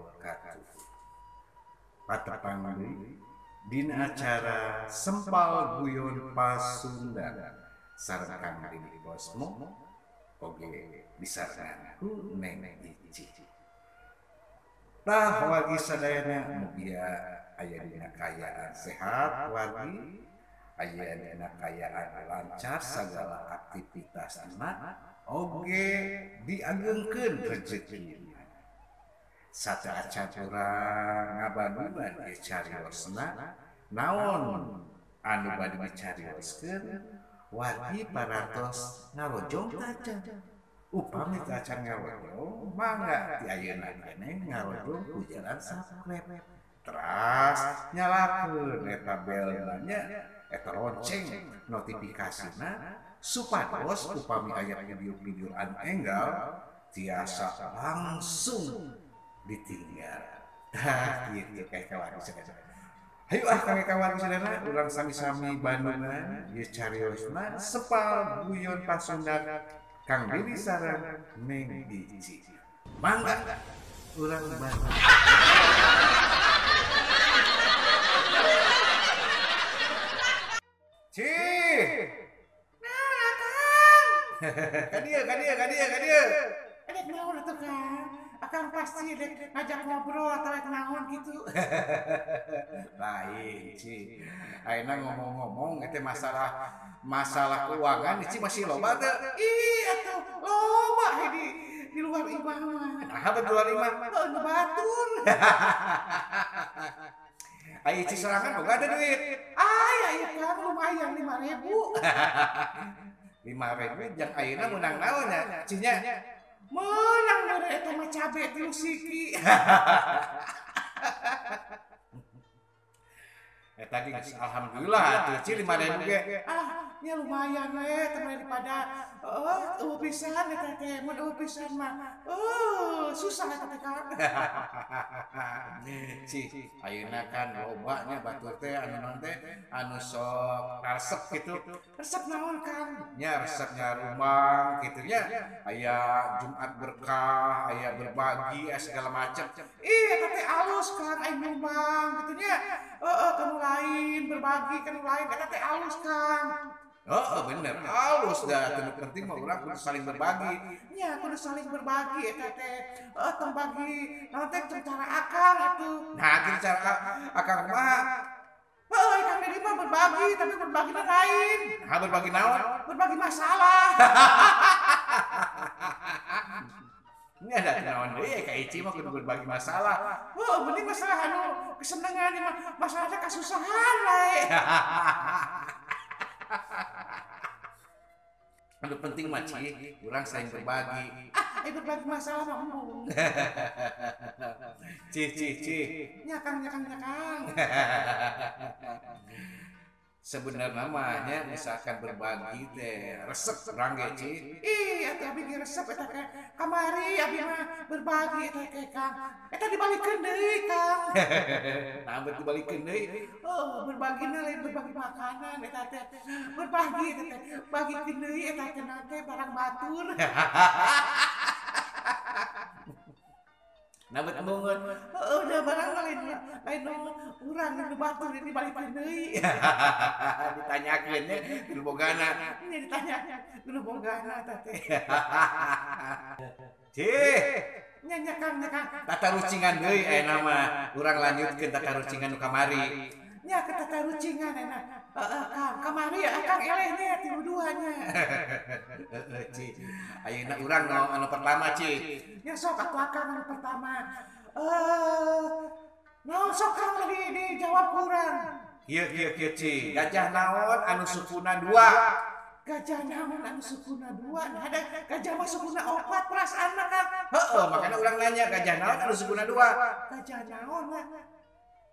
wabarakatuh. Patepang deui dina acara Sempal Guyon Pasundan sareng Kang Didi Kosmo oge disarengan ku Neng Ici. Tah wargi sadayana mugia aya dina kaayaan sehat wargi, aya dina kaayaan lancar sagala aktivitasna oge diagengkeun rezekina. Sateuacan urang ngabandungan ieu cariosna naon anu bade dicarioskeun wargi parantos ngarojong tacan. Upami tacan ngarojong mangga ti ayeuna keneh ngarojong ku jalan subscribe. Teras nyalakeun eta belna nya eta lonceng notifikasina supados upami aya video-video anu enggal tiasa langsung ditinggal. Tah kitu kae kawan sadayana. Hayu ah kami kawan sadayana urang sami-sami bandungan ieu cariosna Sempal Guyon Pasundan Kang Didi sareng Neng Ici. Mangga urang bandung. Cih. Naon akang? Ka dieu, ka dieu, ka dieu, ka dieu. Edek naon atuh Kang? Akang pasti dek ngajak ngobrol atau rek naon gitu. Lain, Ci. Ayeuna ngomong-ngomong eta masalah keuangan Ci masih loba teu? Ih, atuh loba di luar imah mah. Naha di luar imah? Heuh, nu batur. Ai Ci sorangan boga teu duit? Ai, aya Kang lumayan 5.000. 5.000 jang ayeuna meunang naon nya? Ci nya? Meunang mere eta mah cabe 3 siki. Eta ge geus alhamdulillah atuh Ci 5.000 ge. Ah, nya lumayan we teh daripada eueuh pisan eta teh, mun eueuh pisan mah susah eta teh Kang. Ci, ayeuna kan loba nya batur teh anu naon teh anu sok resep gitu. Resep naon Kang? Nya resepnya rumah gitu nya. Aya Jumat berkah, aya berbagi, aya segala macam. Ih, eta teh alus Kang, aya nyumbang gitu nya. Heeh, ka nu lain berbagi ka nu lain eta teh alus Kang. Oh, bener, alus dah. Teu penting mah urang kudu saling berbagi. Nya kudu saling berbagi eta teh. Heeh, tong bagi naon teh cara akang atuh. Nah, kitu cara akang mah. Heuh, Kang Didi mah berbagi, tapi berbagina lain. Nah, berbagi naon? Berbagi masalah. Nya da naon deui ka Ici mah kudu berbagi masalah. Heuh, mending masalah anu kesenangan mah, masalahna kasusahan we. Anu penting mah Ci, urang saling berbagi. Ah, berbagi masalah mah embung. Ci, Ci, Ci. Nya Kang, nya Kang, nya Kang. Sebenarnya mah nya misalkan berbagi teh resep urang ge Ci. Ih, atuh abi ge resep eta teh. Kamari abi mah berbagi eta teh Kang. Eta dibalikeun deui Kang. Nah, bet dibalikeun deui. Oh, berbagina lain berbagi makanan eta teh. Berbagi eta teh. Bagikeun deui eta teh teh barang batur. Nah, bet embungeun. Heeh, udah barang lain lain urang nu batur dibalikeun deui. Ditanyakeun nya kudu bogana. Nya ditanya kudu bogana eta teh. Ci. Nya nya Kang, nya Kang. Tata rucingan deui ayeuna mah. Urang lanjutkeun tata rucingan nu kamari. Nya ke tata rucingan ayeuna. Heeh, Kang, kamari akang eleh nya 3 2 nya. Heeh, Ci. Ayeuna urang anu pertama, Ci. Nya sok atuh akang anu pertama. Naon sok Kang dijawab ku urang. Kieu kieu kieu Ci. Gajah naon anu sukuna 2? Gajah naon anu sukuna 2? Nah, ada gajah mah sukuna 4 perasaanna Kang. Heeh, makanya urang nanya gajah naon anu sukuna 2? Gajah naon lah?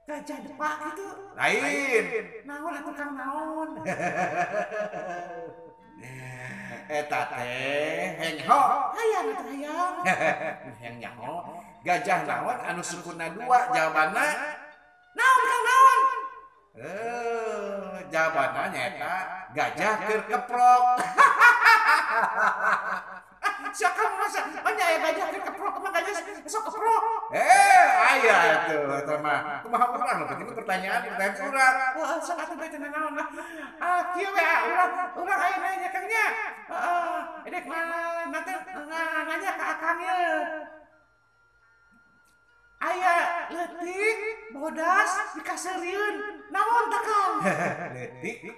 Gajah depak gitu. Lain. Naon atuh Kang naon? Eta teh hengho. Hayang atuh hayang. Hayang nyaho. Gajah naon anu sukuna 2? Jawabanna naon Kang naon? Jawabanna nyaeta gajah keur keprok. Siapa masa? Oh nya gajah keur keprok, emang gajah sok keprok. Aya tuh eta mah. Kumaha urang nu penting pertanyaan pertanyaan urang. Heeh, sok atuh teh naon lah. Ah, kieu we urang aya nanya Kang nya. Heeh, edek nanti nanya ka Akang ye. Aya leutik bodas pikaseurieun. Naon tah Kang? Leutik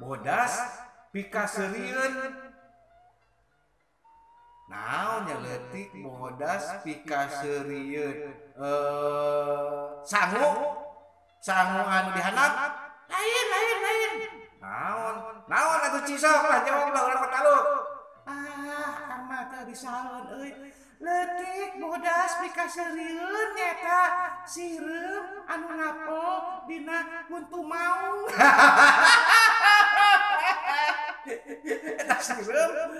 bodas pikaseurieun. Naon nya leutik bodas pikaseurieun? Sangu sangu anu dihandap? Lain lain lain. Naon? Naon atuh cisok lah jawab lah urang mah taluk. Ah, Akang mah teu disaeun euy. Leutik bodas pikaseurieun nyaeta sireum anu napel dina huntu maung. Eta sireum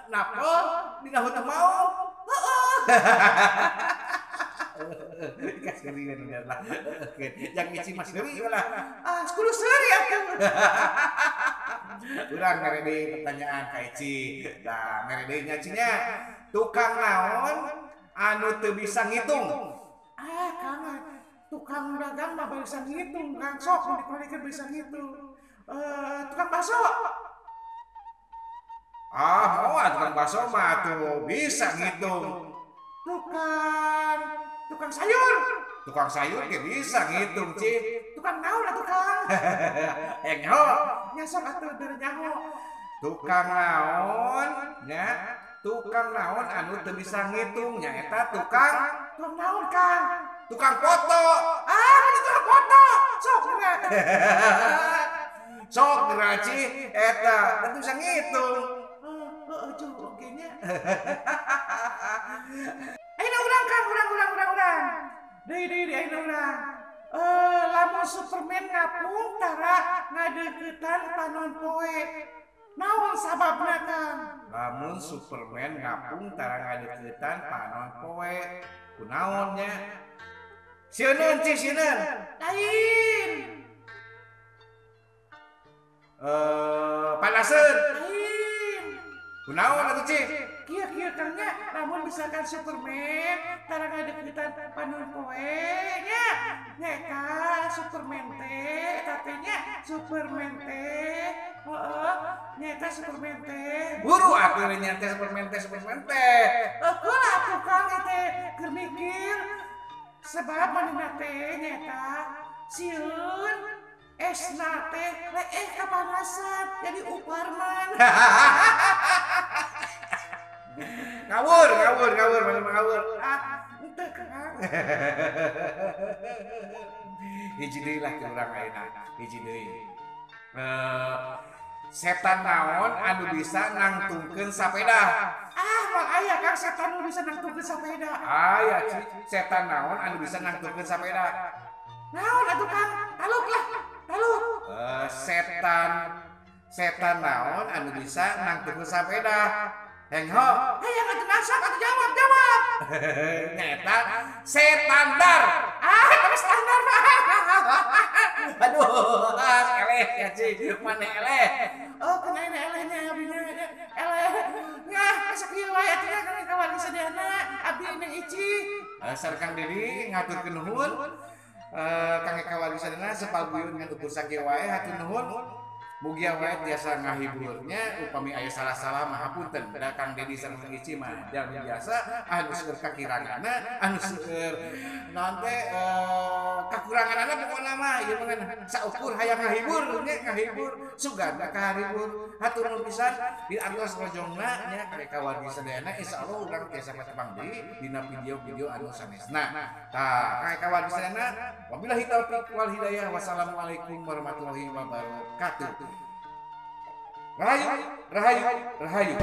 napel dina huntu maung. Heeh. Kaseurieun lah. Yang ngisi mah seuri lah. Ah, kudu seuri atuh. Urang mere deui pertanyaan ka Ici. Nah, mere deui nya Ci nya. Tukang naon anu teu bisa ngitung? Ah, Kang, tukang dagang mah bisa ngitung, Kang. Sok mun dikolikeun bisa ngitung. Tukang bakso. Ah, moal tukang bakso mah atuh bisa ngitung. Tukang sayur. Tukang sayur ge bisa ngitung, Ci. Tukang naon atuh, Kang? Hayang nyaho. Nya sok atuh bere nyaho. Tukang naon nya? Tukang naon anu teu bisa ngitung nyaeta tukang tukang naon, Kang? Tukang foto. Ah, mun tukang foto. Sok geura. Sok geura Ci, eta teu bisa ngitung. Heeh, cuh oge nya. Ayeuna urang Kang, urang. Deui deui ayeuna urang. Lamun Superman ngapung tara ngadeuketan panon poe. Naon sababna, Kang? Lamun Superman ngapung tara ngadeuketan panon poe. Kunaon nya? Sieuneun Ci, sieuneun. Lain. Panaseun. Lain. Kunaon atuh Ci? Kieu-kieu Kang nya, lamun misalkan Superman tara ngadeuketan panon poe nya, nyaeta Superman teh eta teh nya Superman teh heeh, nyaeta Superman teh. Buru atuh nya teh Superman teh Superman teh. Heula atuh Kang teh keur mikir sebab manehna teh nyaeta sieun esna teh leeh kapanasan jadi Uparman. Ngawur, ngawur, ngawur, mana ngawur. Ah, henteu Kang. Hiji deui lah ti urang ayeuna, hiji deui. Setan naon anu bisa nangtungkeun sapeda? Ah, moal aya Kang setan nu bisa nangtungkeun sapeda. Aya Ci, setan naon anu bisa nangtungkeun sapeda? Naon atuh Kang? Taluk lah, taluk. Setan naon anu bisa nangtungkeun sapeda? Hengho. Hayang atuh nasak atuh jawab, jawab. Nyaeta setandar. Ah, tapi standar mah. Aduh, eleh ya Ci, mana eleh. Oh, kena ini elehnya abinya eleh. Ngah, sakieu wae atuh nya kang kawan sadayana abdi Neng Ici. Sareng Kang Dedi ngaturkeun nuhun. Kang kawan sadayana sepalguyun ngan ukur sakieu wae hatur nuhun. Mugia wae tiasa ngahiburnya upami aya salah-salah mah hapunten. Da Kang Dedi sareng Neng Ici mah jalmi biasa anu seueur kakiranganna, anu seueur naon teh kakuranganana pokona mah ieu mah saukur hayang ngahibur nya ngahibur sugan kaharibur. Hatur nuhun pisan di atos rojongna nya ka kawan sadayana insyaallah urang tiasa patepang deui dina video-video anu sanesna. Tah ka kawan sadayana wabillahi taufik wal hidayah wassalamualaikum warahmatullahi wabarakatuh. Rahayu, rahayu, rahayu.